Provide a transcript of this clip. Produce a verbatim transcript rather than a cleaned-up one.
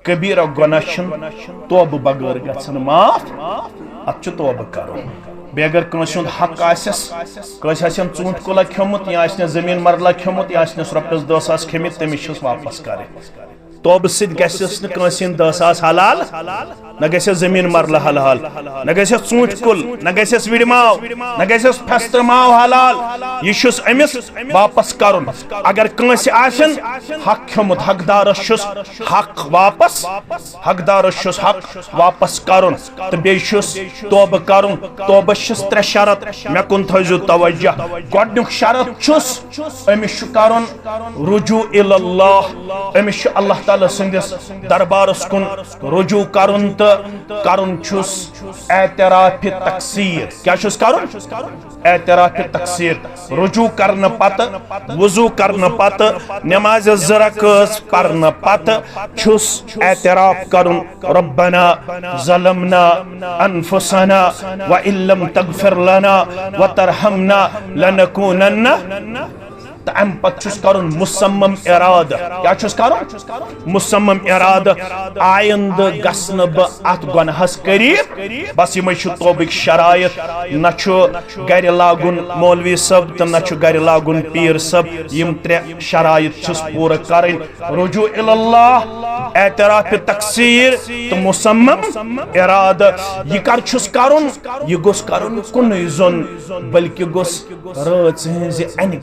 کبیرہ گۄناہ چھِنہٕ توبہٕ بغٲر گژھان معاف، اتھ چھُ توبہٕ کرُن۔ بیٚیہِ اگر کٲنٛسہِ ہُنٛد حق آسٮ۪س، کٲنٛسہِ آسٮ۪ن ژوٗنٛٹھۍ کُلا کھیوٚمُت، یا آسنٮ۪س زٔمیٖن مرلہ کھیوٚمُت، یا آسنٮ۪س رۄپیس دہ ساس کھیٚمٕتۍ، تٔمِس چھِس واپس کرٕنۍ۔ توبہٕ سۭتۍ گژھٮ۪س نہٕ کٲنٛسہِ ہٕنٛدۍ دہ ساس حلال، نہ گژھٮ۪س زٔمیٖن مرلہٕ حلال، نہ گژھٮ۪س ژوٗنٛٹھۍ کُل، نہ گژھٮ۪س وِڑِ ماو، نہ گژھٮ۪س پھٮ۪ستہٕ ماو حلال۔ یہِ چھُس أمِس واپس کرُن۔ اگر کٲنٛسہِ آسن حق کھیوٚمُت، حقدارس چھُس حق واپس، حقدارس چھُس حق واپس کرُن۔ تہٕ بیٚیہِ چھُس توبہٕ کرُن۔ توبس چھِس ترٛےٚ شرط، مےٚ کُن تھٲیزیو توجہ۔ گۄڈٕنیُک شرط چھُس، أمِس چھُ کرُن رجوع الی اللہ، أمِس چھُ اللہ تعالیٰ سٕنٛدِس دربارس کُن رجوع کرُن تہٕ کرُن چھُس اعتراف تقصیر۔ کیٛاہ چھُس کرُن؟ اعتراف تقصیر۔ رجوع کرنہٕ پتہٕ، وضو کرنہٕ پتہٕ، نمازِ زٕ رکٲژ پرنہٕ پتہٕ چھُس اعتراف کرُن، ربنا ظلمنا انفسنا وان لم تغفر لنا وترحمنا لنکونن۔ تہٕ امہِ پتہٕ چھُس کرُن مصمم ارادٕ۔ کیٛاہ چھُس کرُن؟ مصمم ارادٕ، آیندٕ گژھٕ نہٕ بہٕ اتھ گۄناہس قریب۔ بس یِمے چھِ توبٕکۍ شرائط۔ نہ چھُ گرِ لاگُن مولوی صٲب تہٕ نہ چھُ گرِ لاگُن پیٖر صٲب۔ یِم ترٛےٚ شرائط چھِس پوٗرٕ کرٕنۍ۔ رجوع الی اللہ، اعتراف تقصیر تہٕ مصمم ارادٕ۔ یہِ کر چھُس کرُن؟ یہِ گوٚژھ کرُن کُنُے زوٚن، بلکہِ گوٚژھ رٲژ ہٕنٛزِ انہِ